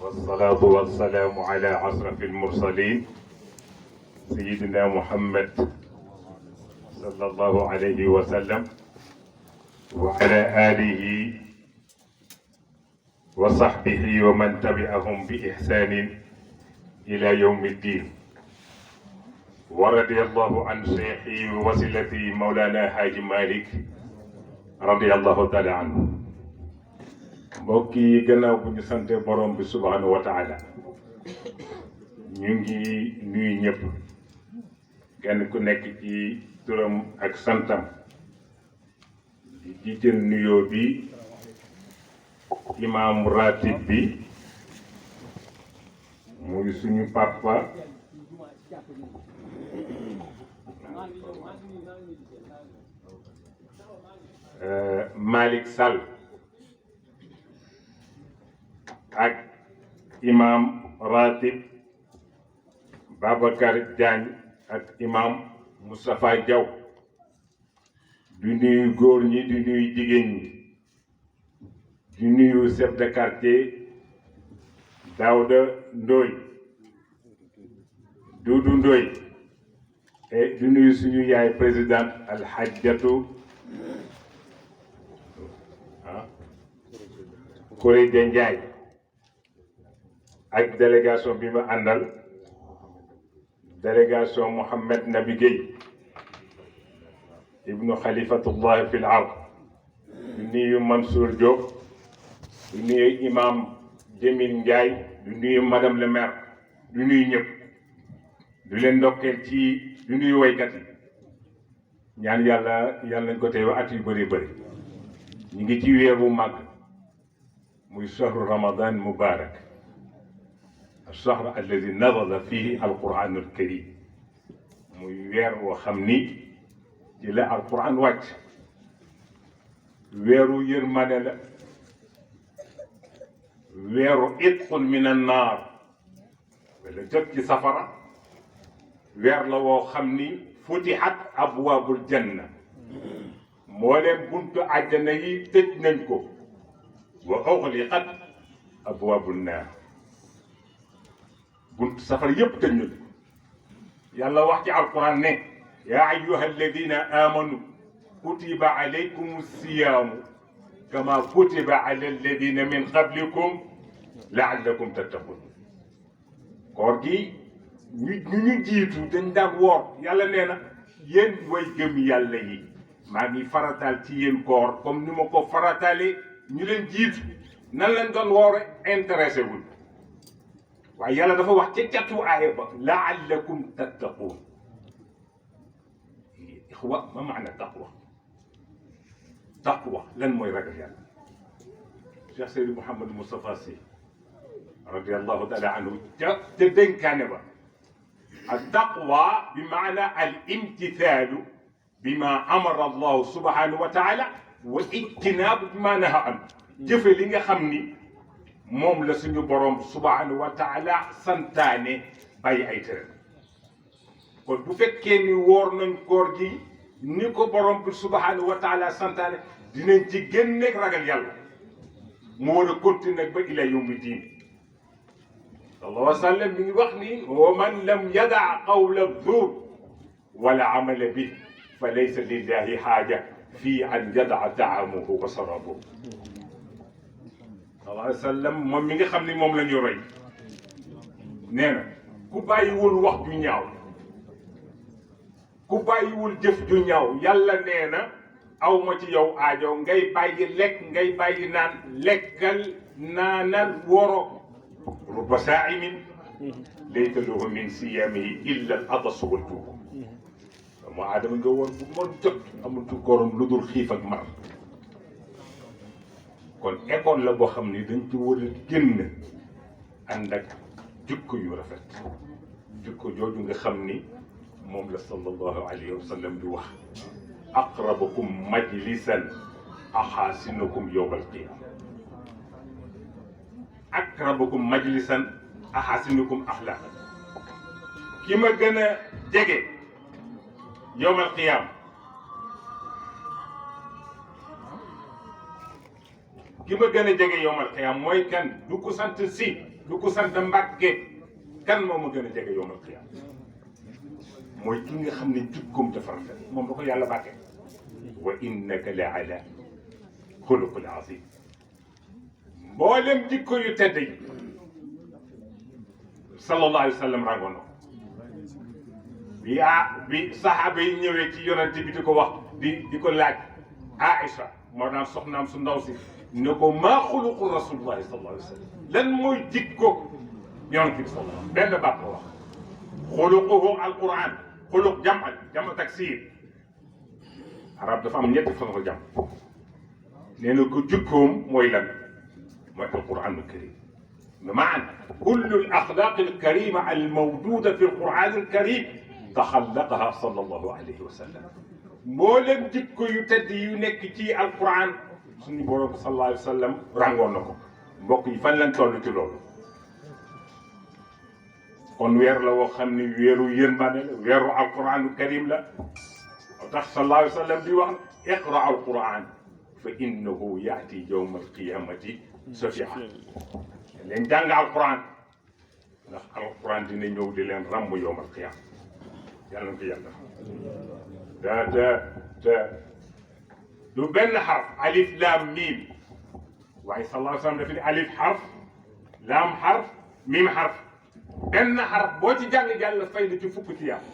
والصلاة والسلام على أشرف المرسلين سيدنا محمد صلى الله عليه وسلم وعلى آله وصحبه ومن تبعهم بإحسان إلى يوم الدين. ورضي الله عن شيخي ووسيلتي مولانا حاج مالك رضي الله تعالى عنه. mbokk yi gannaaw bu ñu sante borom bi subhanahu wa taala ñu ngi nuyu ñëpp kenn ku nekk ci turam ak santam di jiital nuyoo bi imam ratib bi muy suñu papa Malick Sall ak imam ratib Babacar Diagne ak imam Moustapha Diaw di nuyu góor ñi di nuyu jigéen ñi di nuyu chef de quartier Daouda Ndoye Doudou Ndoye et di nuyu suñu yaay présidente Alhajjatu Korédia Ndiaye ak délégation bi ma àndal délégation Mouhamed Nabi Gueye ibnu Khalifatullah fil ard di nuyu Mansour Diop di nuyu imam Jamil Ndiaye di nuyu madame le maire di nuyu ñëpp di leen ndokkeel ci di nuyu waykat yi ñaan yàlla nañ ko teew at yu bëri bëri ñu ngi ci weer bu màgg muy shahru ramadan mubarak الشهر الذي نزل فيه القرآن الكريم muy weer woo xam ni ci la alquran wàcc weeru yërmande la weeru itqun min annaar wala jot ci safara weer la woo xam ni futihat abwaabul janna moo leen buntu àjjana yi tëj nañ ko wa ughliqat abwaabun naar bunt safara yépp tëj na yàlla wax ci alquran ne yaa ayyuha alladina amanu kutiba alaykum siyaamu kama kutiba ala alladina min qablikum laallakum tattaqun koor gi ñu jiitu dañ daan woor yàlla nee na yéen way gëm yàlla yi maa ngi farataal ci yéen koor comme ni ma ko farataale ñu leen jiitu nan leen doon woore intéressé wul waaye yàlla dafa wax ca catu aaya ba laallakum tattaqun ixwa ma maana taqwa lan mooy ragal yàlla Cheikh Seydi Mouhamadou Moustapha Sy radiallahu taala anhu ca dénkaane ba al taqwa bi maana al imtithaalu bima amara allahu subhanahu wa taala wa ijtinaabu bima naha an jëfe li nga xam ni moom la suñu borom subhanahu wa taala santaane bàyyi ay tere kon bu fekkee ni woor nañ koor gi ni ko borom bi subhanahu wa taala santaane dinañ ci génne ragal yàlla mu war a continuer ba ila yawmi diin sallallahu alayhi wa sallam mi ngi wax ni wa man lam yadaa qawla zuur wala amala bi fa laysa lillahi xaaja fii an yadaa taamuhu wa sarabuhu sallallahu alayhi wa sallam moom mi nga xam ni moom la ñu roy nee na ku bàyyiwul wax ju ñaaw ku bàyyiwul jëf ju ñaaw yàlla nee na aw ma ci yow aajo ngay bàyyi lekk ngay bàyyi naan lekkal naanal woro rubba saa'imin laysa lahu min siyaamihi illa al atas wal juuc doomu aadama nga woon bu mën jot amul ci korom lu dul xiif ak mar kon école la boo xam ni dañ ci war a génn ànd ak jikko yu rafet jikko jooju nga xam ni moom la sallallahu alayhi wa sallam di wax aqrabukum majlisan axaasinukum yawmal qiyaama aqrabukum majlisan axaasinukum axlaaqan ki ma gën a jege yawmal qiyaama ki ma gën a jege yowmal qiyaam mooy kan du ko sant si du ko sant Mbàkke kan moo ma gën a jege yowmal qiyaam mooy ki nga xam ne jikkoom dafa rafet moom da ko yàlla bàkke wa innaka la ala xuluqul azim mboolem jikko yu tedd yi sallallahu alayhi wa sallam rangoon na bi saxaaba yi ñëwee ci yonent bi di ko wax di ko laaj Aïcha moo daan soxnaam su ndaw si ne ko maa xuluqu rasulullahi sallallahu alayhi wa sallam lan mooy jikko yonent bi sallallahu benn baat la wax xuluquhu alquran xuluq jam taksir arab dafa am ñetti façon jam nee na ko jikkoom mooy lan mooy alquran alkarim بمعنى كل الأخلاق الكريمة الموجودة في القرآن الكريم تخلقها صلى الله عليه وسلم مولم جيكو يتدي ينكتي القرآن سني بورك صلى الله عليه وسلم رانغونكو mbokk yi fan lañ toll ci loolu kon weer la woo xam ne weeru yërmande la weeru alquranu karim la moo tax sallallahu alayhi wa sallam di wax iqra alquran fa innahu yaati yawma alqiyamati shafia leen jàng alquran ndax alquran dina ñëw di leen ràmm yowmal qiyaam yàlla na ko yàlla te du benn xarf alif laam miim waaye sallallahu alayhi wa sallam dafa ne alif xarf laam xarf miim xarf benn xarf boo ci jàng yàlla fay la ci fukk ci yàlla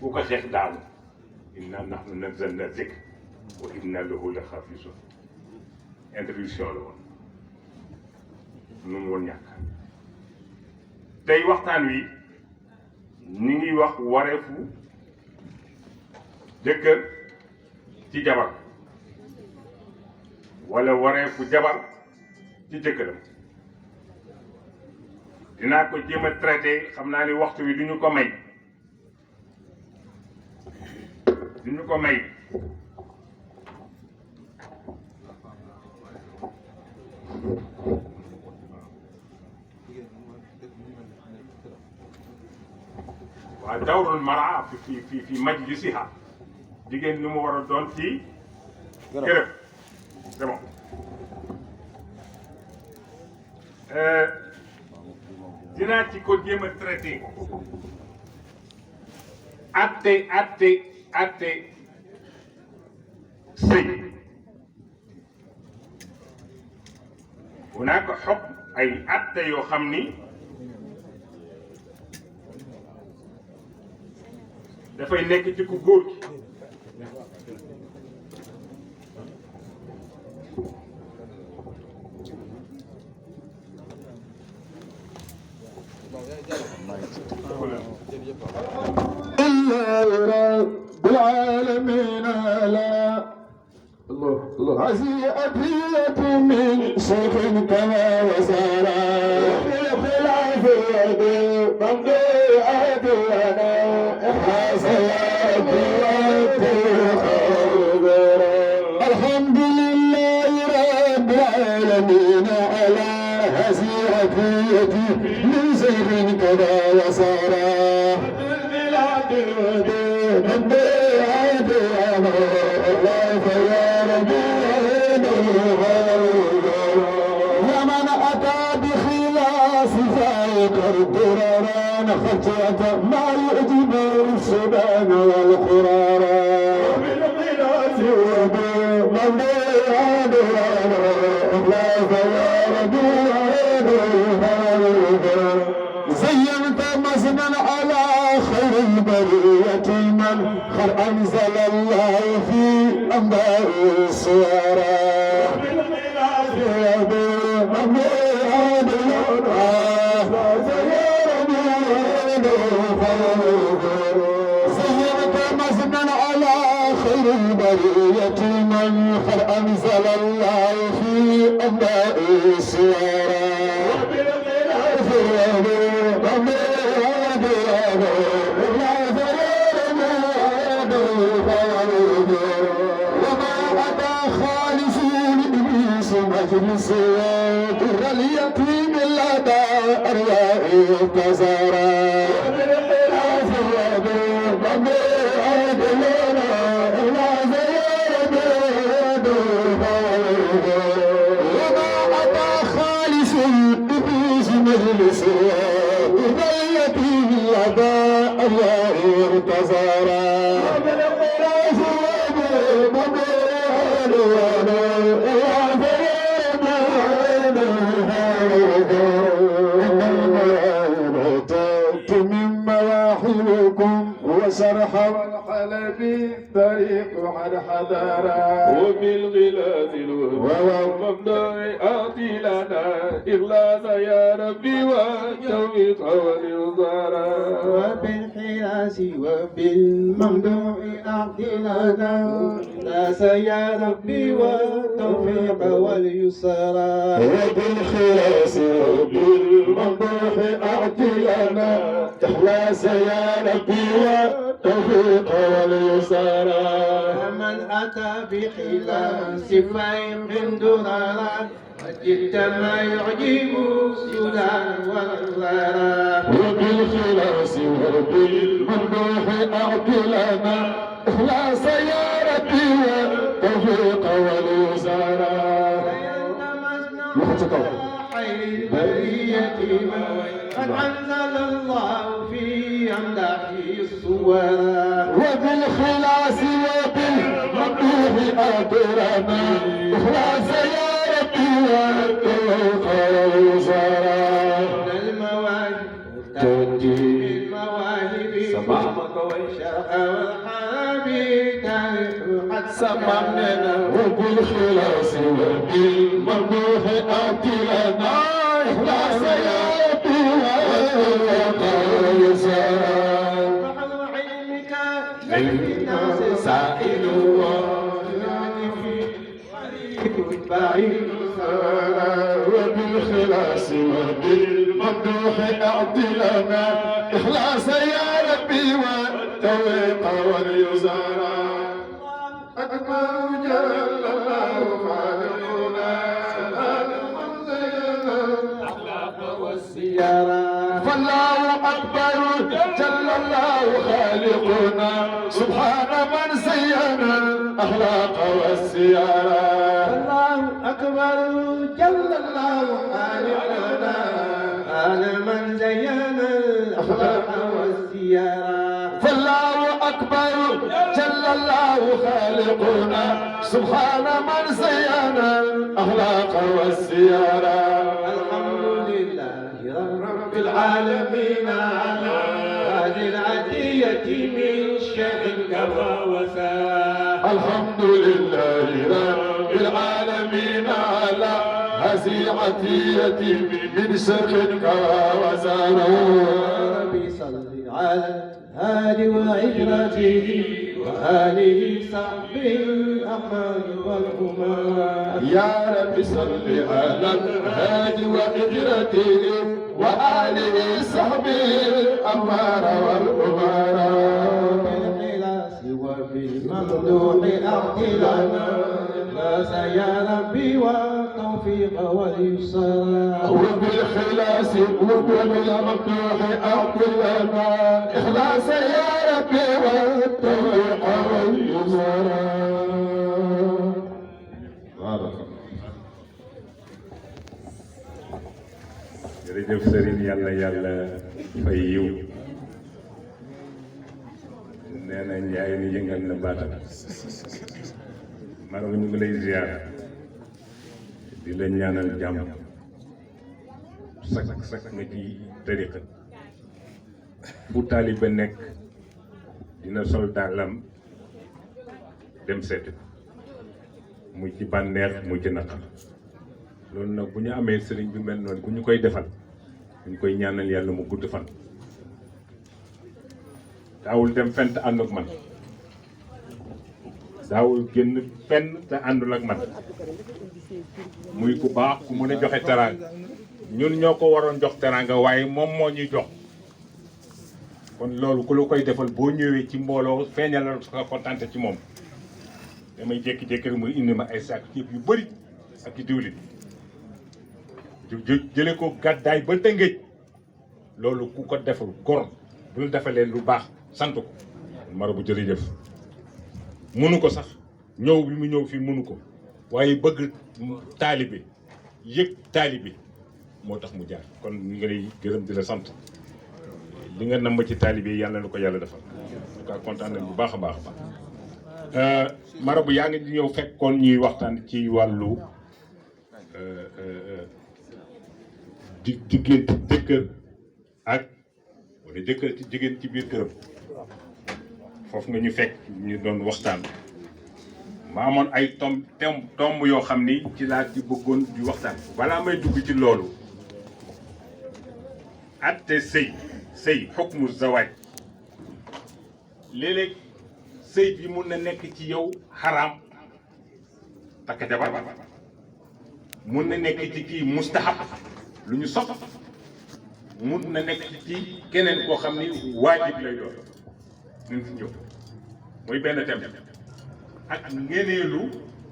bu ko xeex daanu inna nahnu nazzalna zikr wa inna lahu la xaafisun introduction la woon nun woon ñàkk tey waxtaan wi ñu ngi wax wareefu jëkkër ci jabar wala wareefu jabar ci jëkkëram dinaa ko jéem a traité xam naa ni waxtu wi duñu ko may waaw dawrul mara fi majlisiha jigéen ni mu war a doon ci këram c'est bon dinaa ci ko jéem a traité atte sëy hunaaka xukm ay atte yoo xam ni dafay nekk ci ku góor gi رب العالمين لا الله عزي أبية من شيخ كما وزارا بالخلاف يدي ممدوحة لنا حسيات الحمد لله رب العالمين على هذه أبية من شيخ كما وزارا بالبلاد الودي ممدوحة لنا ومن أتى بخلاف ذلك ضررا خطوة ما يعجب السبان والقرارا وبالقلاس وبالمولى لا فيار زينت مسنا على خير البرية من خر أنزل الله في أنباء السوارا زينت مسنا على خير البرية من خر أنزل الله في أنباء السوارا مجلس در اليتيم لدى أرواح التزارى وبالخلاف وبالمعاد لنا إلى زيار الإبليس مجلس بغيته لدى الله ارتزارا وبالقراص وبالمبيع من مواهبكم وسرح والحلب طريق عن حضارة وبالغلاظ والممنوع أعطي لنا إخلاص يا ربي والتوفيق واليسارى وبالحياس وبالممدوح أعطي لنا الناس يا ربي والتوفيق واليسرى وبالخلاص وبالممدوح أعطي لنا إخلاص يا ربي والتوفيق واليسارى ومن أتى بخلاص فيق درارا وجدت ما يعجب السودان والغرار وبالخلاص وبالممدوح أعطي لنا إخلاص يا ربي والتوفيق واليسارى خير البرية قد أنزل الله في أملاحه الصورا وبالخلاص وبالممدوح أعطي لنا إخلاص يا ربي والتوفيق واليسارى المواهب بالمواهب سمامك والشرق والحرب تاريخ قد سمعنا وبالخلاص وبالممدوح أعطي لنا إخلاص يا ربي والتوفيق واليسارى بحر علمك للناس سائل وبالخلاص وبالممدوح أعطي لنا إخلاص يا ربي والتوفيق واليسارى أكبر جل الله خالقنا فالله أكبر جل الله خالقنا سبحان من زين الأخلاق والسيارة الله أكبر جل الله خالقنا أنا من زين الأخلاق والسيارة فالله أكبر جل الله خالقنا سبحان من زين الأخلاق والسيارة الحمد لله رب العالمين على هذه العطية من شيخ كفى وساء الحمد لله رب العالمين على هذه عطية من سخنك وزاره ربي صل على الهادي وعشرته وآله صحبه الأخيار والأمراء يا رب صل على الهادي وإجرته وآله صحبه الأمار والأمراء بالخلاص وبالممدوح أعطي لنا الناس يا ربي والتوفيق واليسرى وبالخلاص وبالممدوح أعطي لنا إخلاص يا ربي والتوفيق واليسرى jërëjëf sëriñ yàlla yàlla fay yiw nee na njaay ni yëngal na baatam maanaam ñu ngi lay ziar di la ñaanal jàmm sak nga ci tariqa fu taaliba nekk dina sol daalam dem seeti muy ci bànneex muy ci naqar loolu nag bu ñu amee sëriñ bi mel noonu bu ñu koy defal ñu koy ñaanal yàlla mu gudd fan daawul dem fenn te ànd ak man daawul génn fenn te àndul ak man muy ku baax ku mën a joxe teraanga ñun ñoo ko waroon jox teraanga waaye moom moo ñuy jox kon loolu ku la koy defal boo ñëwee ci mbooloo feeñalal sa kontaan ci moom damay jékki-jékki rek muy indi ma ay saak ceeb yu bëri ak i diwlin jële ko gàddaay ba Tëngéej loolu ku ko defal gor bu la defalee lu baax sant ko mara bu jërëjëf mënu ko sax ñëw bi mu ñëw fii mënu ko waaye bëgg taalibe yëg taalibe moo tax mu jaar kon ñu ngi lay gërëm di la sant li nga namm ci taalibe yi yàlla na ko yàlla defal en tout cas kontaan nañ bu baax a baax a baax marabu yaa ngi ñëw fekkoon ñuy waxtaan ci wàllu diggante jëkkër ak wala jëkkër ci jigéen ci biir këram foofu nga ñu fekk ñu doon waxtaan ma amoon ay tomb yoo xam ni ci laa ci bëggoon di waxtaan balaa may dugg ci loolu atte sëy xukmu zawaaj léeg-léeg sëy bi mun na nekk ci yow xaraam takk jabar mun na nekk ci kii mustahab lu ñu sopp mun na nekk ci keneen koo xam ni waajib lay doon ñu fi ñëw mooy benn thème ak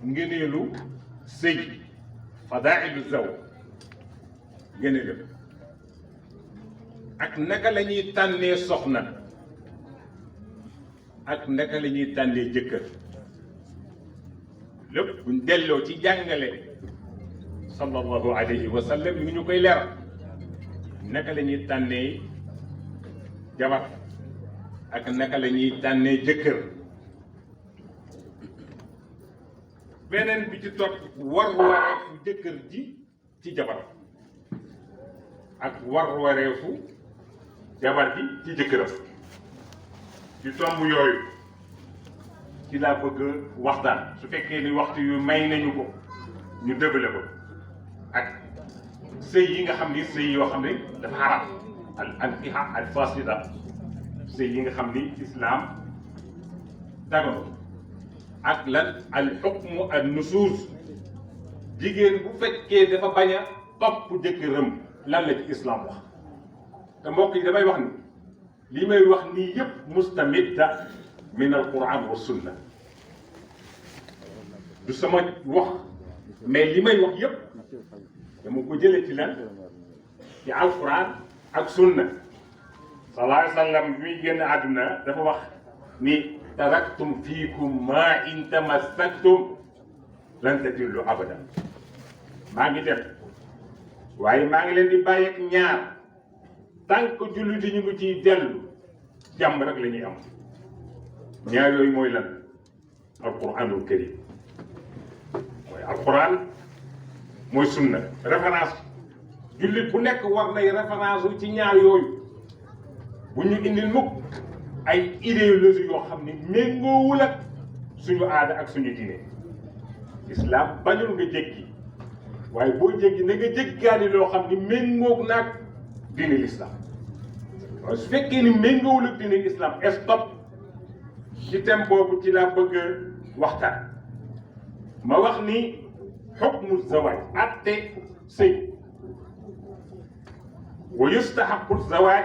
ngeneelu sëy fadailu zaw ngeneelu ak naka la ñuy tànnee soxna ak naka la ñuy tànnee jëkkër lépp buñ delloo ci jàngale sallallahu alayhi wa sallam mi ñu koy leeral naka la ñuy tànnee jabar ak naka la ñuy tànnee jëkkër beneen bi ci topp war-wareefu jëkkër ji ci jabar ak war-wareefu jabar ji ci jëkkëram ci tomb yooyu ci laa bëgg waxtaan su fekkee ni waxtu yu may nañu ko ñu dëbale ko ak sëy yi nga xam ni sëy yoo xam ne dafa xaram al ankiha al fasida sëy yi nga xam ni islaam dagano ak lan al xukmu al nusuus jigéen bu fekkee dafa bañ a topp jëkkëram lan la ci islaam wax te mbokk yi damay wax ni li may wax nii yëpp mustamidda min al quran wa sunna du sama wax mais li may wax yëpp dama ko jëlee ci lan ci alquran ak sunna sallallahu alayhi wa sallam bi muy génn àdduna dafa wax ni taraktum fiikum ma in tamassaktum lan tadillu abadan maa ngi dem waaye maa ngi leen di bàyyi ak ñaar tant que jullit yi ñu ngi ciy dellu jàmm rek la ñuy am ñaar yooyu mooy lan alquranul karim mooy alquran mooy sunna référence jullit bu nekk war nay référence ci ñaar yooyu bu ñu indil mukk ay idéologie yoo xam ni méngoowul ak suñu aada ak suñu diine islam bañul nga jéggi waaye boo jéggi na nga jéggaani loo xam ni méngoog naag diine l'islam waaye su fekkee ni méngoowul ak diine l'islam stop ci thème boobu ci laa bëgg waxtaan ma wax ni xukmu zawaaj atte sëy wa yustahabu zawaaj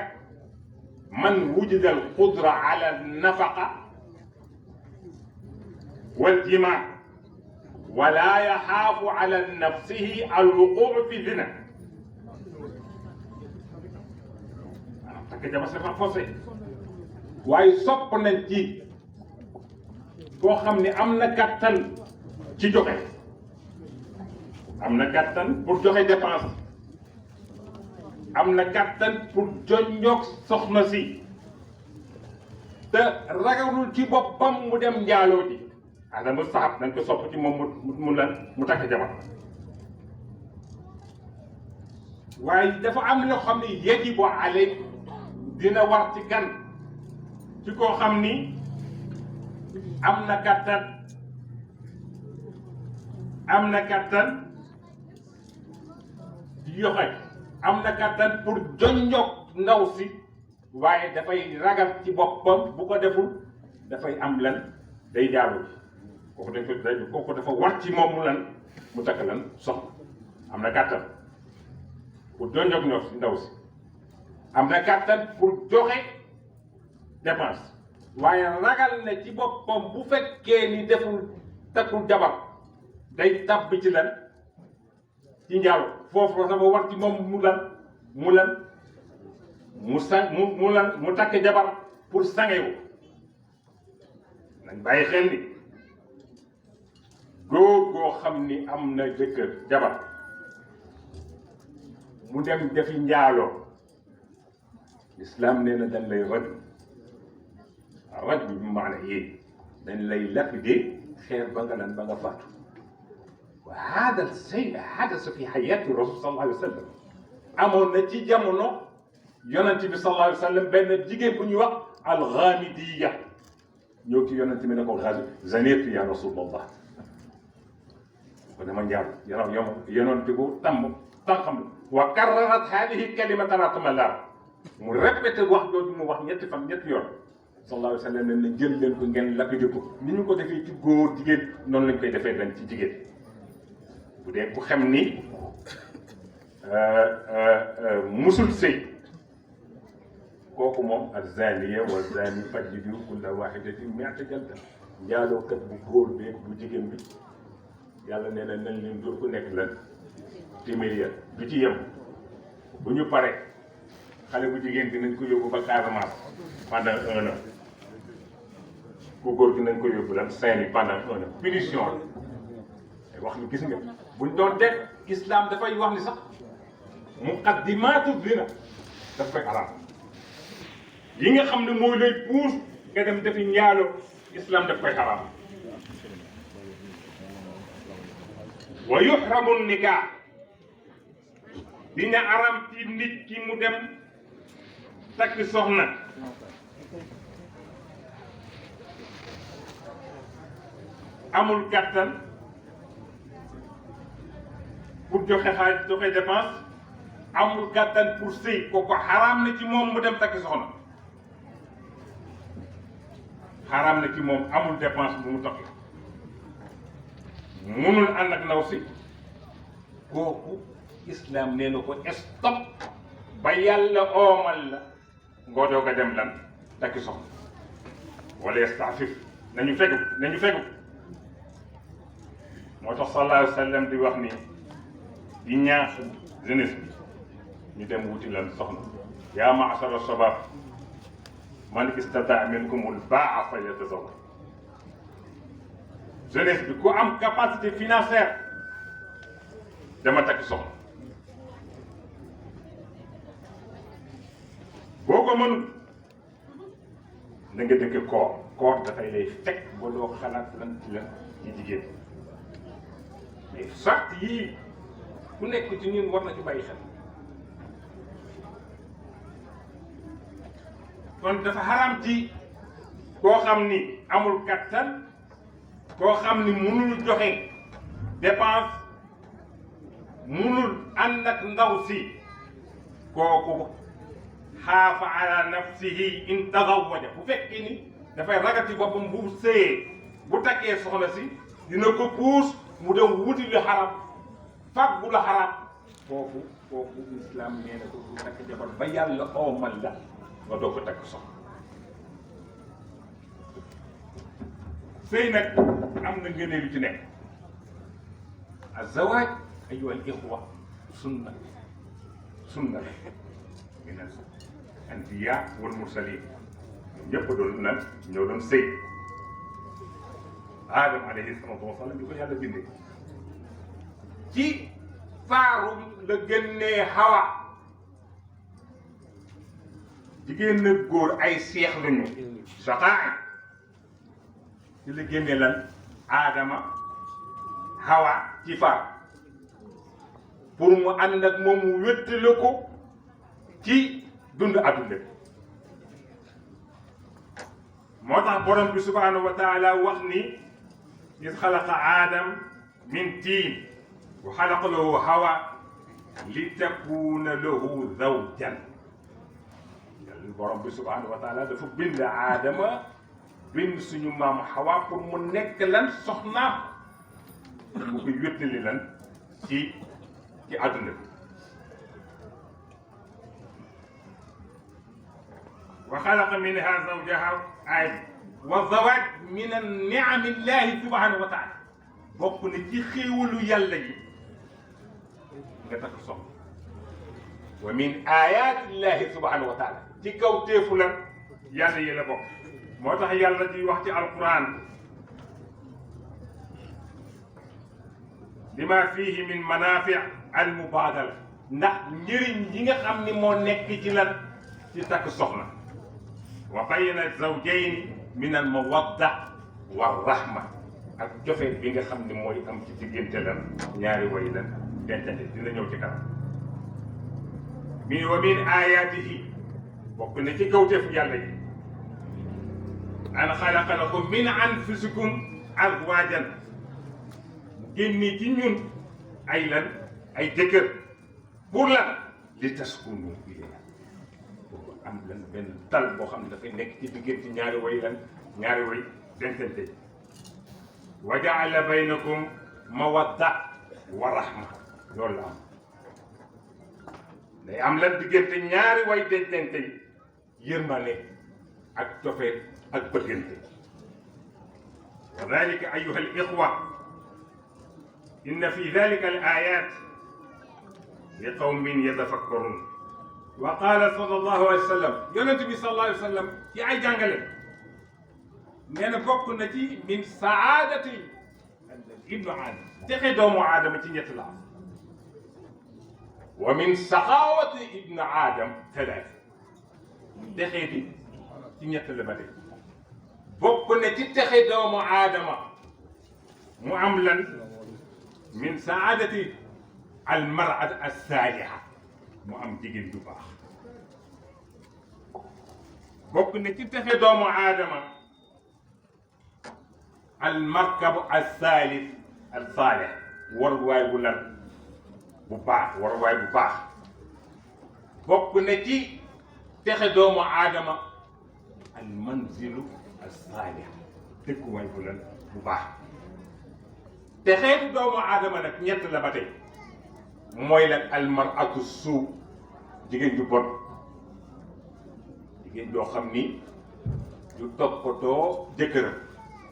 man wujida al qudra ala nafaqa wal jimaa wala yaxaafu ala nafsihi al wuquu fi zina waaw takk jabar c'est pas forcé waaye sopp nañ ci koo xam ne am na kattan ci joxe am na kattan pour joxe dépense am na kattan pour jonjoog soxna si te ragalul ci boppam mu dem njaaloo ji ada mu saxab nañ ko sopp ci moom mu takk jabar waaye dafa am loo xam ne yajibu alay dina war ci kan ci koo xam ni am na kattan yoxe am na kattan pour jonjoog ndaw si waaye dafay ragal ci boppam bu ko deful dafay am lan day jaaru kooku dafa war ci moom mu lan mu takk lan soxna am na kattan pour jonjoog ndaw si am na kattan pour joxe dépense waaye ragal na ci boppam bu fekkee ni deful takkul jabar day tàbbi ci lan ci njaalo foofu dafa war ci moom mu takk jabar pour sangewu nañ bàyyi xel ni góor goo xam ni am na jëkkër jabar mu dem defi njaaloo islam nee na dañ lay raj bi maana yéen dañ lay lapide xeer ba nga lan ba nga faatu wa hada shay hadasa fi hayati rasul sallallahu alayhi wa sallam amoon na ci jamono yonent bi sallallahu alayhi wa sallam benn jigéen bu ñuy wax alxaamidiya ñëw ci yonent bi ne ko zanitu ya rasulallah ko dama njaal yonent bu tàmm tànqam wa karrarat hadihi kalimatan atmala mu répété wax jooju mu wax ñetti yoon sallallahu alayhi wa sallam ne jël leen ko ngeen lapide ko ni ñu ko defee ci góor jigéen noonu lañ koy defee dañ ci jigéen bu dee ku xam ni musul sëy kooku moom az-zaniya wa zani fajlidu kulla wahidatin mi'ata jalda njaalookat bu góor beeg bu jigéen bi yàlla nee na nañ leen dóor ku nekk lan téeméer ya du ci yem bu ñu paree xale bu jigéen bi nañ ko yóbbu ba Casamance pendant 1 an ku góor gi nañ ko yóbbu lan Saint-Louis pendant 1 an punition la wax ni gis nga buñ doon def islam dafay wax ni sax muqaddimaatu zina daf koy araam yi nga xam ne mooy lay puus nga dem defi njaaloo islam daf koy araam wa yuhramu nikah dina araam ci nit ki mu dem takki soxna amul kàttan pour joxe dépense amul kàttan pour sëy kooku xaraam na ci moom mu dem takki soxna xaraam na ci moom amul dépense bu mu takki munul ànd ak ndaw si kooku islam nee na ko stop ba yàlla oomal la ngoo doog a dem lan takki soxna wala yastafif nañu fegu moo tax sallallahu alayhi wa sallam di wax ni di ñaax jeunesse bi ñu dem wuti lan soxna yaa ma'shara shabab man istata'a minkumul ba'a falyatazawwaj jeunesse bi ku am capacité financière dama takki soxna boo ko mënul na nga dëkk koor dafay lay fekk ba doo xalaat lan ci la ci jigéen mais sart yii ku nekk ci ñun war na ci bàyyi xel kon dafa xaram ci koo xam ni amul kattan koo xam ni mënul joxe dépense mënul ànd ak ndaw si kooku xaafa ala nafsihi in tazawwaja bu fekkee ni dafay ragati boppam bu sëyee bu takkee soxna si dina ko puus mu dem wuti lu xaram fàggu la xaram kooku islam nee na ko du takk jabar ba yàlla oomal la nga doo ko takk soxna sëy nag am na ngëneel yu ci nekk azawaaj ayyuha al ixwa sunna la min al anbiya wal mursalin ñëpp doon nan ñoo doon sëy Adam alayhi salatu wasalaam bi ko yàlla bindee ci faarum la génnee Hawa jigéen na góor ay seex lañu shaqaa ci la génnee lan Adama Hawa ci faar pour mu ànd ak moom mu wéttale ko ci dund adduna moo tax borom bi subhanahu wa taala wax ni iz xalaqa Adam min tiin wa xalaqa lahu Hawa li takuna lahu zawjan yàlla borom bi subhanahu wa taala dafa bind Adama bind suñu maam Hawa pour mu nekk lan soxnaam mu koy wéttali lan ci adduna bi wa xalaqa minha zawjaha ay wa zawaaj min ni'ami llahi subhanahu wa taala bokk na ci xéewalu yàlla yi nga takk soxna wa min ayati llahi subhanahu wa taala ci kaw téefu lan yàlla yi la bokk moo tax yàlla di wax ci alquran lima fihi min manafi al mubadala ndax njëriñ yi nga xam ni moo nekk ci lan ci takk soxna wa bayna zawjayni min al mawadda wa rahma ak jofe bi nga xam ni mooy am ci diggante lan ñaari way lan dencante dina ñëw ci kanam min wa min ayatihi bokk na ci kawteef yàlla yi an xalaqa lakum min anfusikum azwajan génni ci ñun ay lan ay jëkkër pour lan li taskunu ilayha pour am lan benn dal boo xam ne dafay nekk ci diggante ñaari way lan ñaari way dencante wa jaala baynakum mawadda wa rahma loolu la am day am lan diggante ñaari way dencante yi yërmande ak cofeel ak bëggante wa dalika ayuha al ixwa inna fi dalika al ayat li qawmin yatafakkarun wa qala sallallahu alayhi wa sallam yonent bi sallallahu alayhi wa sallam ci ay jàngale nee na bokk na ci min saadati ibnu aadama texe doomu aadama ci ñett la am wa min saxaawati ibnu aadam talaat texe di ci ñett la ba tey bokk na ci texe doomu aadama mu am lan min saadati al mar'at as-saaliha mu am jigéen du baax bokk na ci texe doomu aadama al markabu as-saalih as-saalih waruwaay bu lan bu baax waruwaay bu baax bokk na ci texe doomu aadama al manzilu as-saalih dëkkuwaay bu lan bu baax texeetu doomu aadama nag ñett la ba tey mooy lan al mar'atu suu jigéen ju bon jigéen joo xam ni du toppatoo jëkkëram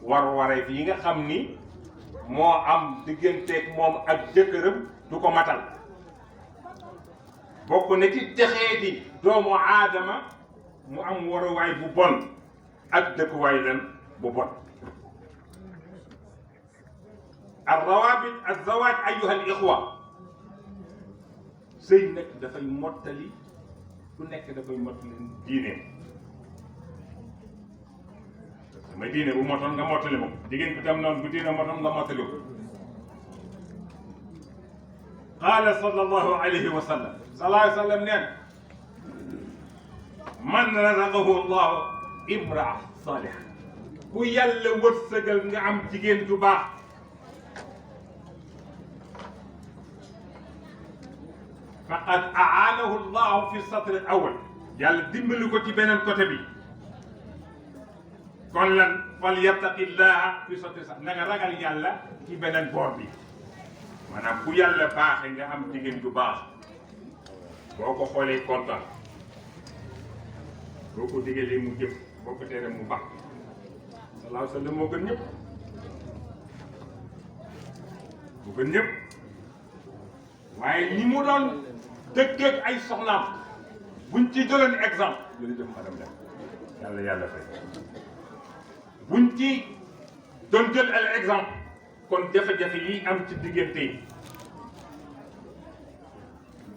war-wareef yi nga xam ni moo am digganteeg moom ak jëkkëram du ko matal bokk na ci texeeti doomu aadama mu am waruwaay bu bon ak dëkkuwaay lan bu bon الروابط الزواج أيها الإخوة sëy nag dafay mottali ku nekk dafay mottali diine sama diine bu motoon nga mottali ko jigéen bi tam noonu bu diine motoon nga mottali ko qaala sallallahu alayhi wa sallam neen man razaqahu allahu imraa saaliha ku yàlla wërsëgal nga am jigéen ju baax faqad aanahu llahu fi satr al awal yàlla dimbali ko ci beneen côté bi kon lan fal yattaqi llaha fi satr sa na nga ragal yàlla ci beneen boor bi maanaam bu yàlla baaxee nga am jigéen ju baax boo ko xoolee kontaan boo ko digalee mu jëf boo ko teree mu baax sallallahu alayhi wa sallam moo gën ñëpp moo gën ñëpp waaye ni mu doon dëkkeeg ay soxnaam buñ ci jëloon exemple jërëjëf madame la yàlla fay buñ ci doon jël al exemple kon jafe-jafe yi am ci diggante yi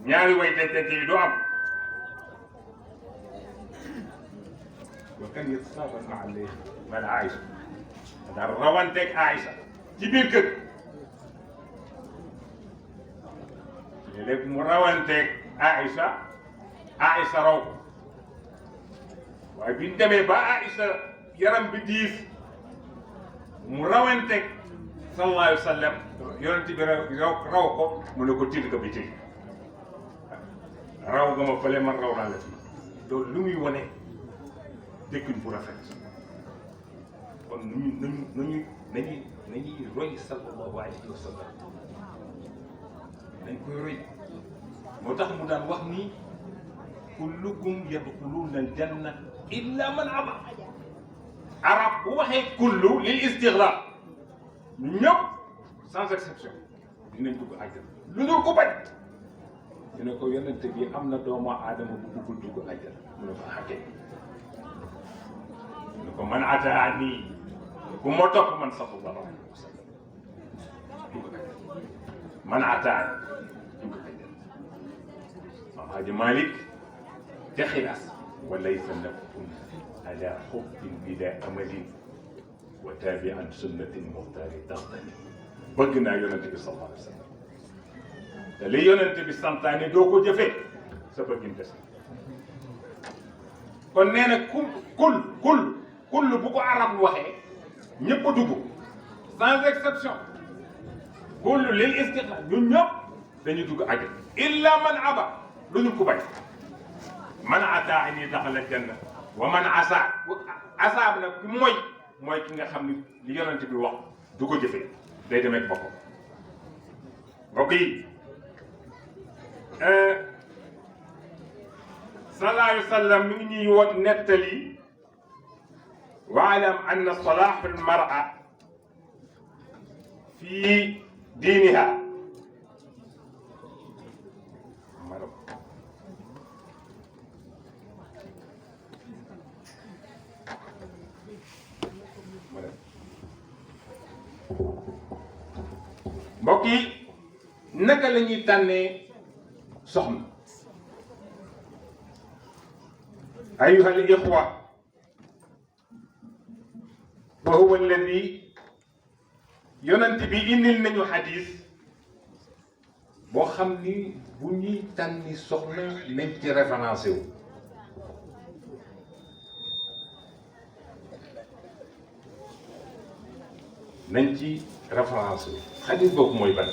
ñaari way dencante yi doo am wa kan yatasaabar maa Aïcha daal rawanteeg Aïcha ci biir kër léegi mu rawanteeg Aïcha raw ko waaye bi ñu demee ba Aïcha yaram bi diis mu rawanteeg sallallahu alayhi wa sallam yonent bi raw ko mu ne ko tilka bi tilka raw nga ma fële man raw naa la fii loolu lu muy wane dëkkin bu rafet kon nañuy roy sallallahu alayhi wa sallam dañ koy roy moo tax mu daan wax ni kullukum yadxuluuna aljanna illa man aba arab bu waxee kullu lil istigraq ñëpp sans exception dinañ dugg àjjana lu dul ko bañ ñu ne ko yonente bi am na doomu aadama bu bëggul dugg àjjana mu ne ko xàkkee mu ne ko man ataani ku ma topp man sallallahu alayhi wa sallam dugg àjjana man ataani dugg àjjana Alaaji Malik ca xilaas wa laysa nafun ala xubbin bila amalin wa taabian sunnatin muxtaari taxtani bëgg naa yonente bi sallallahu alayhi wa sallam te li yonente bi santaane doo ko jëfee sa bëggin des kon nee na kul bu ko arab waxee ñëpp a dugg sans exception kul lil istiqlal ñun ñëpp dañuy dugg àjj illa man aba lu ñu ko bañ man ataani daxala janna wa man asaab nag ki mooy ki nga xam ni li yonent bi wax du ko jëfee day demee boppam mbokk yi sallallahu alayhi wa sallam mi ngi ñuy woon nettali waalam anna salaax almara fi diiniha mbokk yi naka la ñuy tànnee soxna ayuha al ixwa wa huwa alladi yonent bi indil nañu xadis boo xam ni bu ñuy tànni soxna nañ ci référencé wu nañ ci référence wu xadis boobu mooy ban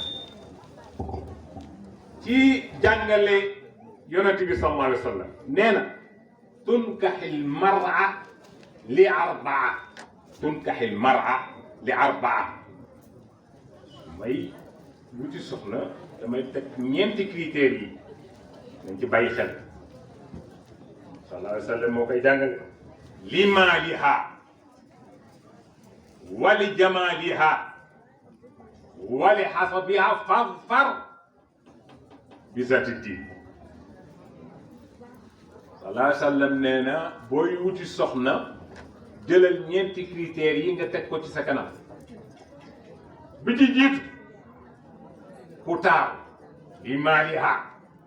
ci jàngale yonent bi sallallahu alayhi wa sallam nee na tunkaxil mara li arbaa tunkaxil mara li arbaa may wuti soxna damay teg ñeenti critères yi nañ ci bàyyi xel sallallahu alayhi wa sallam moo koy jàngale li maaliha wali jamaaliha wali xasabiha far bi zati diin sallallahu alayhi wa sallam nee na booy wuti soxna jëlal ñeenti critères yi nga teg ko ci sa kanam bi ci jiitu ku taaru li maaliha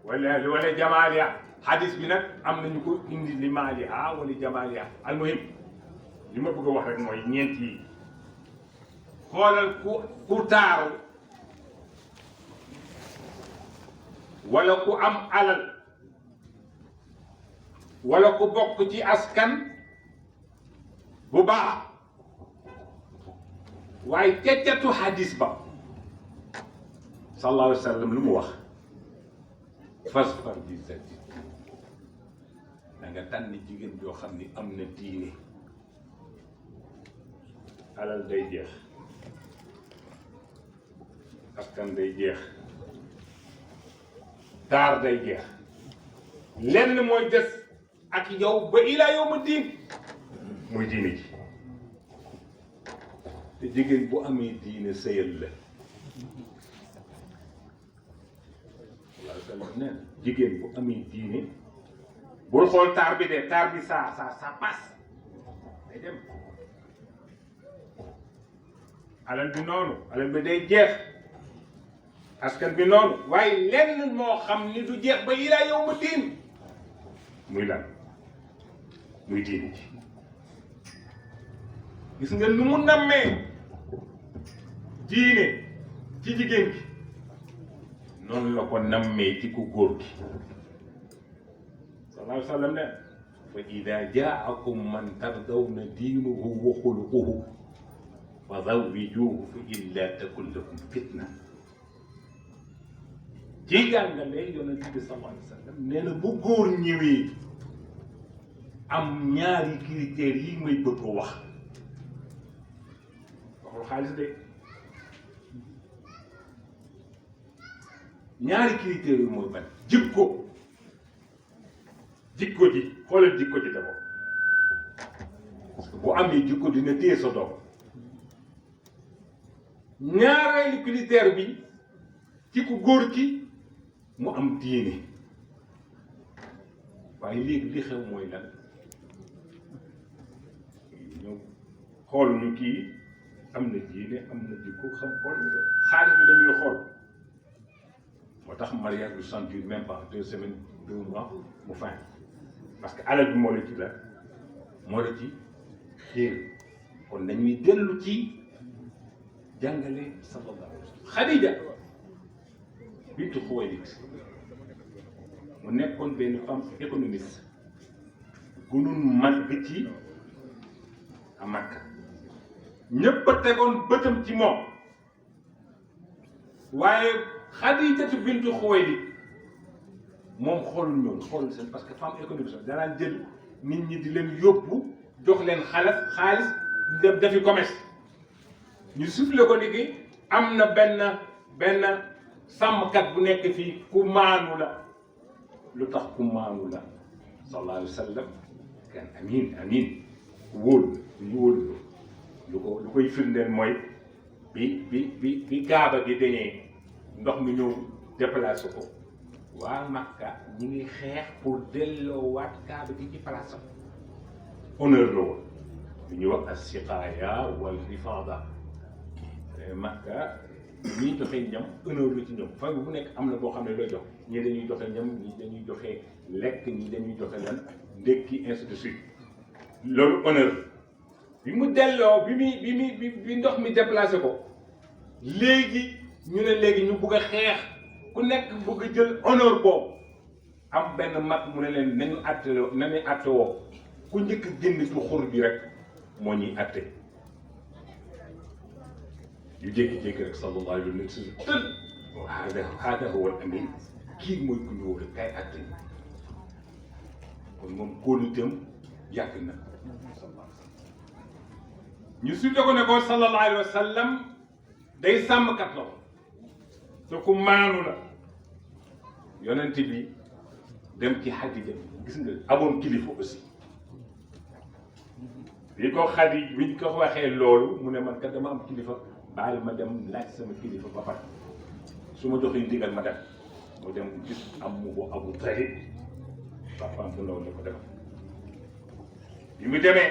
wala jamaaliha xadis bi nag am nañu ko indi li maaliha wala jamaaliha almuhim li ma bëgg a wax rek mooy ñeent yi xoolal ku taaru wala ku am alal wala ku bokk ci askan bu baax waaye keccatu hadis ba sallallahu alayhi wa sallam lu mu wax fasfar bi zati da nga tànn jigéen joo xam ni am na diine alal day jeex askan day jeex taar day jeex lenn mooy des ak yow ba ilaa yow ma diin muy diine ji te jigéen bu amee diine sëyal la walla sallam nee na jigéen bu amee diine bul xool taar bi de taar bi ça passe day dem alal bi noonu alal bi day jeex askan bi noonu waaye lenn moo xam ni du jeex ba ilaa yow ma diin muy lan muy diine ji gis nga nu mu nammee diine ci jigéen gi noonu la ko nammee ci ku góor gi sallallahu alayhi wa sallam ne fa ida jaakum man tardawna diinuhu wa xuluquhu fa zawwijuuhu fa illa takun lakum fitna ci jàngale yonent bi sallallahu alayhi wa sallam nee na bu góor ñëwee am ñaari critères yi may bëgg a wax waxul xaalis de ñaari critères yi mooy ban jikko ji xoolal jikko ji d'abord parce que bu amee jikko dina téye sa doom ñaareelu critère bi ci ku góor ki mu am diine waaye léegi li xew mooy lan ñëw xool ñu kii am na diine am na jikko xam xool xaalis bi dañuy xool moo tax mariage du sentir même pas 2 semaines 2 mois mu fin parce que alal bi moo la ci la moo la ci xiir kon dañuy dellu ci jàngale sallallahu alayhi wa sallam. Khadija bintu Xuwaylid mu nekkoon benn femme économiste gunun mag ci a Makka ñëpp a tegoon bëtam ci moom waaye Xadijatu bintu Xuwaylid moom xoolul ñoom xoolul seen parce que femme économiste danaan jël nit ñi di leen yóbbu jox leen xaalis dem defi commerce ñu soufflé ko ni ki am na benn sàmmkat bu nekk fii ku maanu la lu tax ku maanu la sallallahu alayhi wa sallam kan amin ku wóolu ñu wóolu lu koy firndeel mooy bi Kaaba gi dañee ndox mi ñëw déplacé ko waa Makka ñi ngi xeex pour delloowaat Kaaba gi ci place am honneur la woon lu ñuy wax as-siqaaya wal rifaada Makka ñuy joxe ñam honneur la ci ñoom famille bu nekk am na boo xam ne looy jox ñii dañuy joxe ñam ñii dañuy joxe lekk ñii dañuy joxe lan ndékki ainsi de suite loolu honneur bi mu delloo bi ndox mi déplacé ko léegi ñu ne léegi ñu bugg a xeex ku nekk bugg a jël honneur boobu am benn mag mu ne leen nañu àtte woo ku njëkk génn ci xur bi rek moo ñuy àtte yu jékki-jékki rek sallallahu alayhi wa sallam tël hada huwa al amin kii mooy ku ñu wóor kay àtte kon moom kóoluteem yàgg na ñu sudde ko ne ko sallallahu alayhi wa sallam day sàmmkat la ko te ku maanu la yonent bi dem ci Xadija gis nga amoon kilifa aussi bi ko Xadija biñ ko waxee loolu mu ne man kat dama am kilifa baal ma dem laaj sama kilifa ba pare su ma joxee ndigal ma dem mu dem gis am mu ko Abu Talib papaam bu ndaw ne ko defal bi mu demee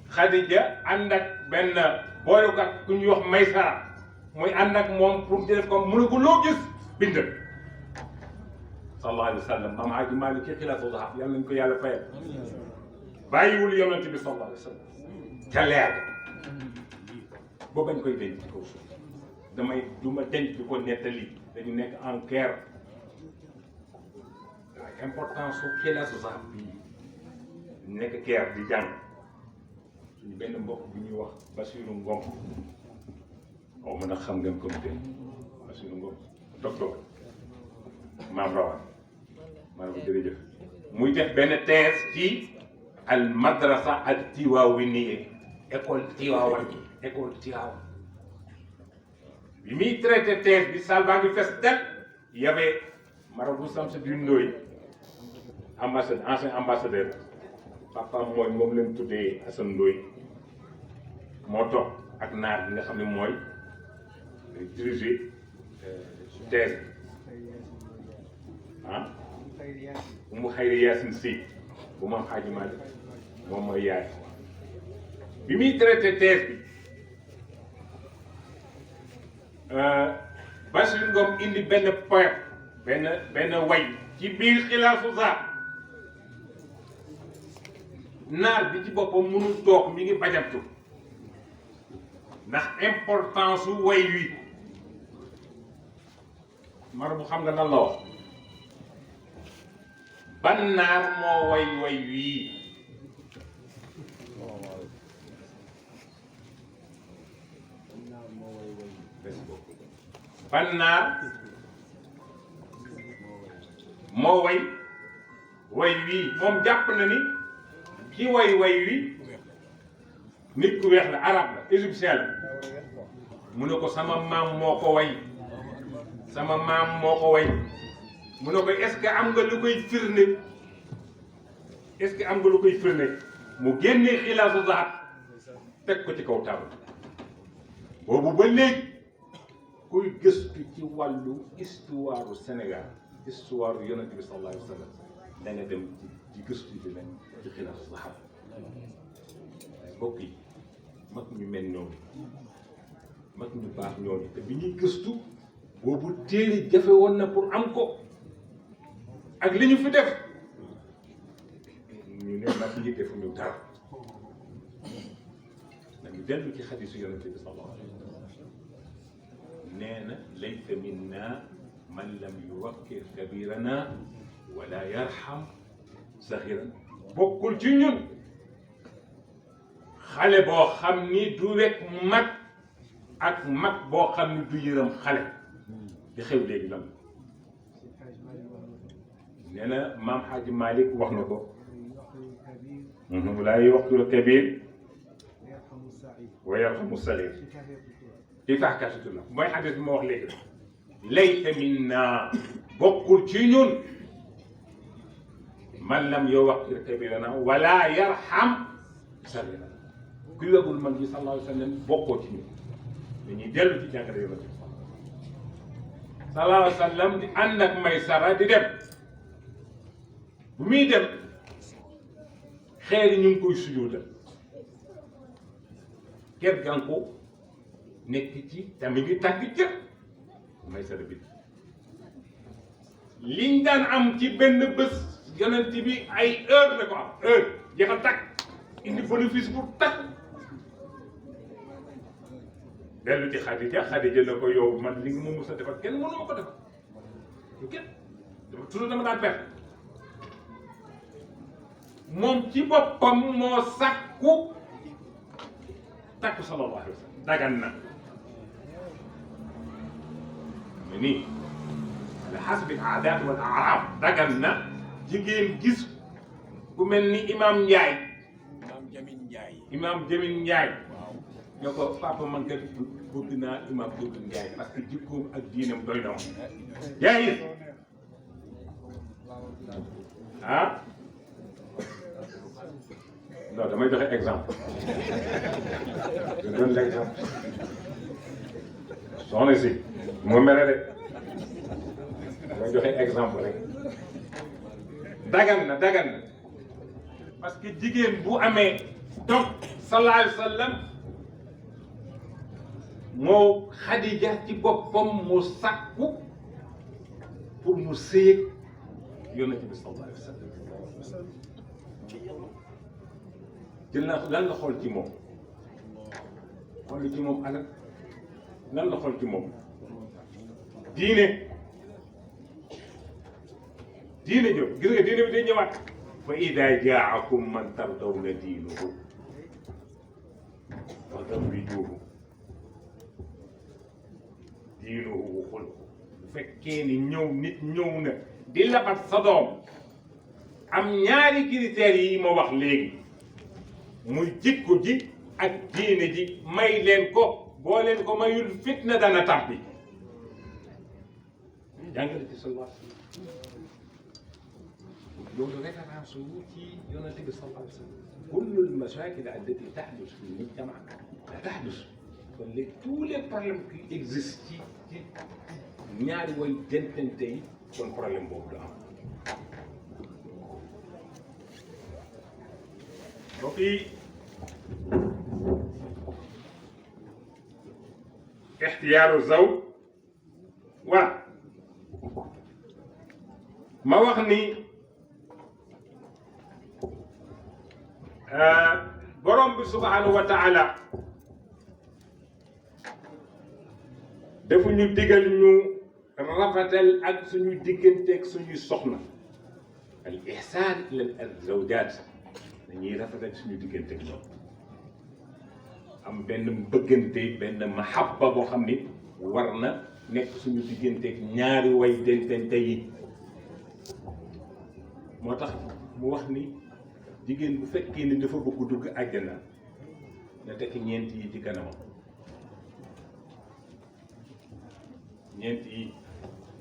Xadija ànd ak benn booyukat ku ñuy wax Maysara muy ànd ak moom pour def ko mu ne ko loo gis bind sallallahu alayhi wa sallam maam Haaji Maalik ci xilaafu zahab yàlla nañ ko yàlla fayal bàyyiwul yonent bi sallallahu alayhi wa sallam ca leer ba bañ koy denc ci kaw suuf du ma denc di ko nettali dañu nekk en guerre importance su xilaafu zahab bii nekk guerre di jàng suñu benn mbokk bu ñuy wax Basiru Ngom waaw mën a xam ngeen ko mu dee Basiru Ngom docteur maam rawaan maa ngi ko jërëjëf muy def benn thèse ci al madrasa al tiwaawiniya école Tiwaawan bi muy traité thèse bi salle baa ngi fes del y avait marabout Samsidine Ndoye ancien ambassadeur papa mooy moom leen tuddee Assane Ndoye moo toog ak naar bi nga xam ne mooy diriger thèse Umu Xayri Yaasin Si bu Maam Xaaji Maalik moom mooy yaay bi muy traité thèse bi Bachir Ngom indi benn poème benn way ci biir xilaasu sax naar bi ci boppam mënul toog mi ngi bajamtu ndax importance su way wi mar bu xam nga nan la wax ban naar moo way wii ban naar moo way wii moom jàpp na ni ki way wi nit ku weex la arab la égyptien la mu ne ko sama maam moo ko way mu ne ko est-ce que am nga lu koy firnde mu génnee xilaasu zahab teg ko ci kaw taabal boobu ba léegi kuy gëstu ci wàllu histoire Sénégal histoire yonent bi sallallahu alayhi wa sallam da nga dem ci gëstu bi lañ ci xilaasu zahab mbokk yi mag ñu mel noonu mag ñu baax ñooñu te bi ñuy gëstu boobu téere jafe woon na pour am ko ak li ñu fi def ñu ne nag ñi defuñu dara nañu dellu ci xadiisu yonente bi sallallahu alayhi wa sallam nee na laysa minna man lam yuwakkir kabirana wala yarham saxiran bokkul ci ñun xale boo xam ni du wekk mag ak mag boo xam ni du yërëm xale di xew léegi lan nee na maam Xaaji Malick wax na ko wala yuwakkir kabir wa yarhamu saxiir ci fàkkatutula mooy xadis bi ma wax léegi laysa minna bokkul ci ñun man lam yuwakkir kabirana wala yarham saxiirana ku yëgul mag yi sallallahu alayhi wa sallam bokkoo ci ñun dañuy dellu ci jàngale yonent bi sallallahu alayhi wa sallam di ànd ak Maysara di dem bu muy dem xeer yi ñu ngi koy sujjóotal ker gànko nekk ci tamit ngi tàgg jër Maysara bi liñ daan am ci benn bés yonent bi ay heure la ko am heure jeexal tàkk indi bénéfice bu tàkk dellu ci Xadija na ko yow man li nga ma mës a defal kenn mënu ma ko defal lu kenn toujours dama daan perte moom ci boppam moo sàkku takku sallallahu alayhi wa sallam dagan na mais nii ala hasbi al-aadaat wal a'raaf dagan na jigéen gis ku mel ni Imaam Njaay Imaam Jamin Njaay ñoo ko papa man kat bëgg naa Imaam Jamin Njaay parce que jikkoom ak diinam doy na woon yaa ngi ah non damay joxe exemple je donne l'exemple soxna si moo mel de damay joxe exemple rek dagan na parce que jigéen bu amee donc sallallahu alayhi wa sallam moo Xadija ci boppam mu sàkku pour mu séeg yonent bi sallallahu alayhi wa sallam jël na lan la xool ci moom xool ci moom alal lan la xool ci moom diine jóg gis nga diine bi day ñëwaat fa ida jaakum man tardawna diinuhu fa zawwijuuhu diinuhu wa xuluquhu bu fekkee ni nit ñëw na di labat sa doom am ñaari critères yi ma wax léegi muy jikko ji ak diine ji may leen ko boo leen ko mayul fitna dana tàbbi jàngale ci sallallahu alayhi wa sallam loolu référence wu ci yonente bi sallallahu alayhi wa sallam kullu al-mashakil allati tahdus fi al-mujtama la tahdus kon léegi tous les problèmes qui existent ci ñaari way dencante yi kon problème boobu du am mbokk yi ixtiyaaru zawj voilà ma wax ni borom bi subhanahu wa taala dafa ñu digal ñu rafetal ak suñu digganteeg suñuy soxna al ihsaan ila al zawjaat dañuy rafetal suñu digganteeg ñoom am benn bëggante benn mahabba boo xam ni war na nekk suñu digganteeg ñaari way dencante yi moo tax mu wax ni jigéen bu fekkee ni dafa bëgg dugg àjjana na tekk ñeent yi ci kanamam ñeent yi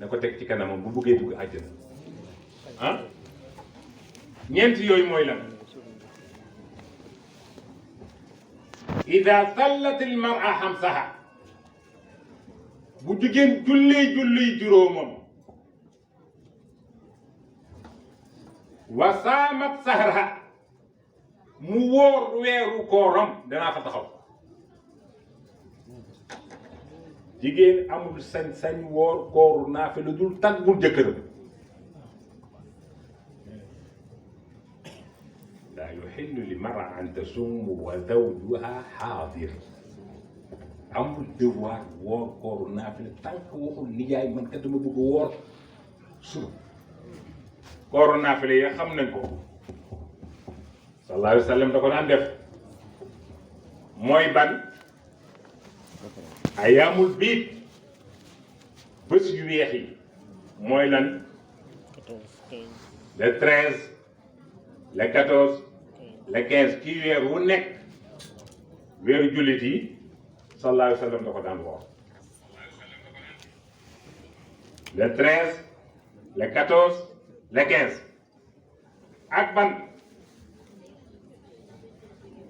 na ko teg ci kanamam bu bëggee dugg àjjana ah ñeent yooyu mooy lan ida sallat al mar'a xamsaha bu jigéen julli juróomam wa saamat sahraha mu wóor weeru kooram danaa fa taxaw jigéen amul sañ-sañ woor kooru naa fi lu dul tàggul jëkkëram laa yuhillu li mar'a an tasum wa zawjuha xaadir amul devoir woor kooru naafila tant que waxul nijaay man kat dama bëgg woor suba kooru naafila yi xam nañ ko sallallahu alayhi wa sallam da ko daan def mooy ban ayaamul biit bés yu weex yi mooy lan le 13 le 14 le 15 kii weer wu nekk weeru jullit yi sallallahu alayhi wa sallam da ko daan woor le 13 le 14 le 15 ak ban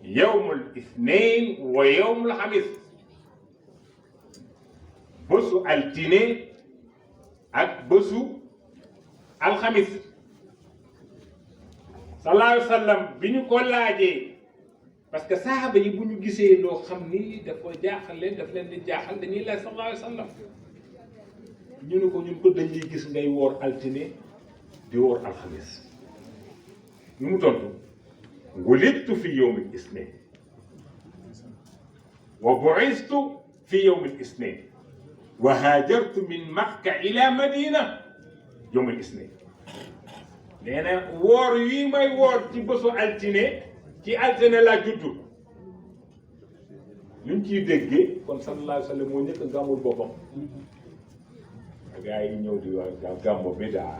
yawmul ithnain wa yawmul xamis bésu altine ak bésu alxamis sallallahu alayhi wa sallam bi ñu ko laajee parce que saxaaba yi bu ñu gisee loo xam ni dafa jaaxal leen daf leen di jaaxal dañuy laaj sallallahu alayhi wa sallam ñu ne ko ñun ko dañuy gis ngay woor altine di woor alxamis nu mu tontu wulidtu fi yawmil isnain wa bu'istu fi yawmil isnain wa haajartu min makka ila madina yawmil isnain nee na woor yi may woor ci bésu altine ci altine laa juddu luñ ciy déggee kon sallallahu alayhi wa sallam moo njëkk a gàmmul boppam gaa yi ñëw di wax gàmmu bi daa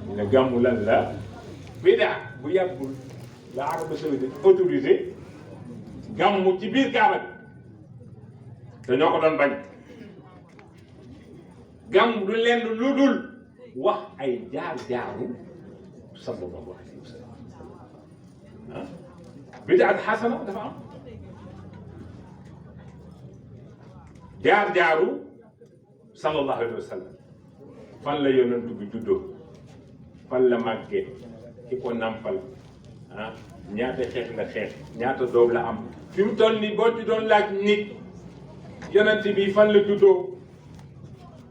ñu ne gàmmu lan la bidaa bu yàggul la Arabie Saoudite autorisé gàmmu ci biir Kaaba bi te ñoo ko doon bañ gàmmu du lenn lu dul wax ay jaar-jaaru sallallahu alayhi wa sallam ah bidaa xasana dafa am jaar-jaaru sallallahu alayhi wa sallam fan la yonent bi juddoo fan la màggee ki ko nampal ah ñaata xeet la xeet ñaata doom la am fi mu toll nii boo ci doon laaj nit yonent bi fan la juddoo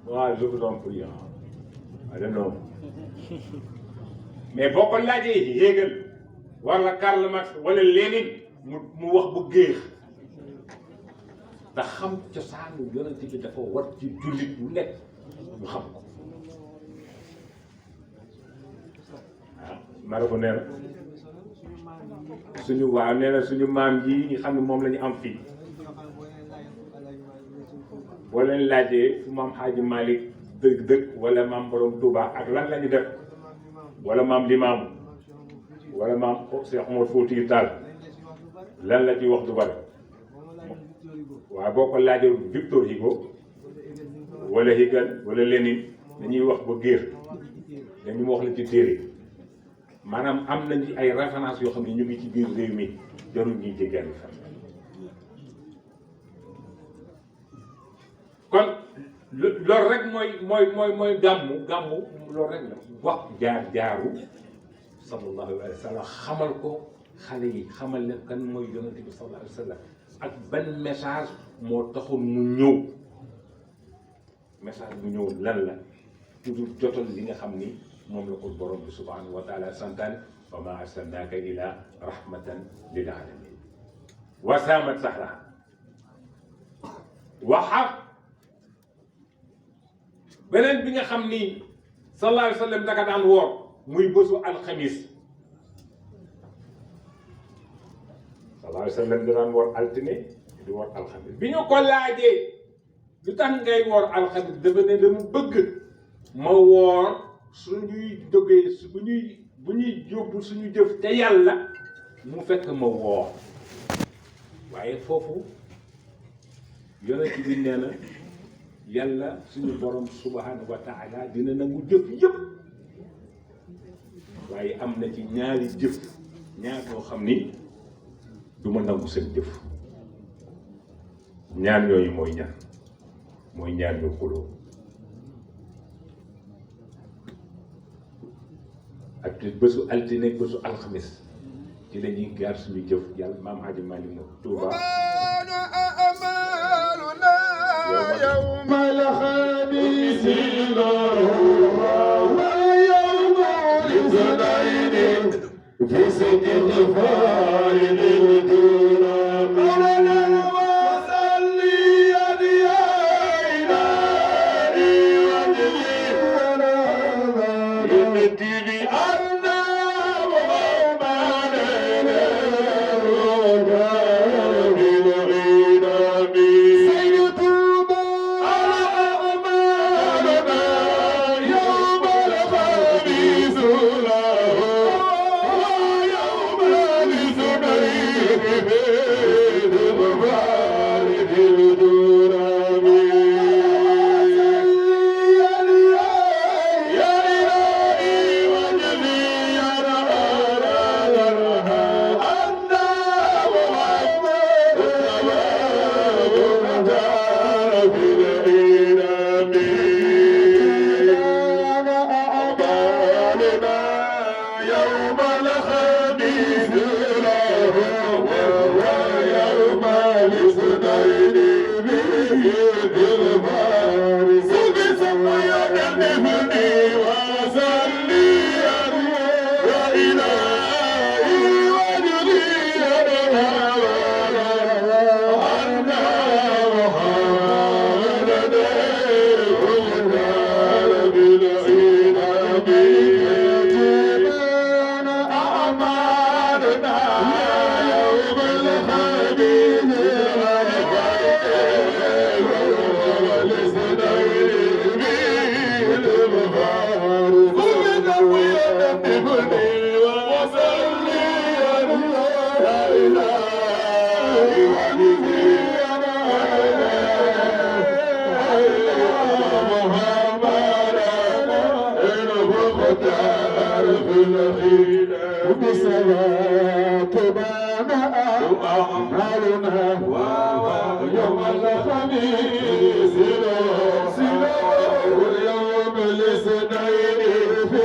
waaw je vous en prie I don't know mais boo ko laajee Hegel wala Karl Marx wala Lénine mu wax bu géex te xam cosaanu yonent bi dafa war ci jullit bu nekk mu xam ko ah Maroko nee na suñu waaw nee na suñu maam yi nga xam ne moom la ñu am fii boo leen laajee fu maam Xaaji Malick dëkk wala maam Borom Touba ak lan la ñu def wala maam Limaamu wala maam Cheikh Omar Fouti Tall lan la ci wax du bari waaw boo ko laajee Victor Hugo wala Hegel wala Lénine dañuy wax ba géer dañu wax la ci téere maanaam am nañu ay référence yoo xam ne ñu ngi ci biir réew mi jarul ñuy jéggaani fan kon loolu rek mooy gàmmu loolu rek la wax jaar-jaaru sallallahu alayhi wa sallam xamal ko xale yi xamal leen kan mooy yonent bi sallallahu alayhi wa sallam ak ban message moo taxoon mu ñëw message bu ñëw lan la toujours jotal li nga xam ni moom la ko borom bi subhanahu wa taala santaane wa ma arsalnaaka ila rahmatan lil alamin wa saamat sahra waxa beneen bi nga xam ni sallallahu alayhi wa sallam daka daan woor muy bésu alxamis sallallahu alayhi wa sallam da daan woor altine di woor alxamis bi ñu ko laajee lu tax ngay woor alxamis dafa ne dama bëgg ma woor suñuy jógee bu ñuy yóbbu suñu jëf te yàlla mu fekk ma woor waaye foofu yonent bi nee na yàlla suñu borom subhanahu wa taala dina nangu jëf yëpp waaye am na ci ñaari jëf ñaar yoo xam ni du ma nangu seen jëf ñaar yooyu mooy ñaar ñu xuloo ak bésu altine bésu alxamis ci la ñuy gaar suñu jëf yàlla maam Hadji Malick mo Touba يوم الخميس ويوم الإثنين استغفار للدنا مولانا وصلي يا إلهي وجلي يمتي بأن محمدا بالعنب سيتوب على أعمالنا يوم الخميس له ويوم الاثنين بمبارك الدرام يا إلهي وجلي يا رحمن أن محمد في العنب أعمالنا يوم الخميس له ويوم الاثنين بالبارس بسمي نبني وصلي يا إلهي وجلي يا رحمن أن محمدا بالعنب أعمالنا يوم الخميس والاثنين بالبارس وبنبي نبني وصلي يا إلهي وجلي يا أعمالنا يوم الخميس واليوم الاثنين في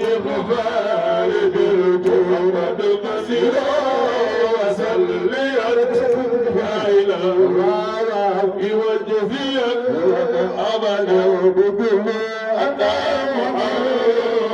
استغفار بالجود المسير وصلي فاعلا وجزيا أبدا بكل أنت محمد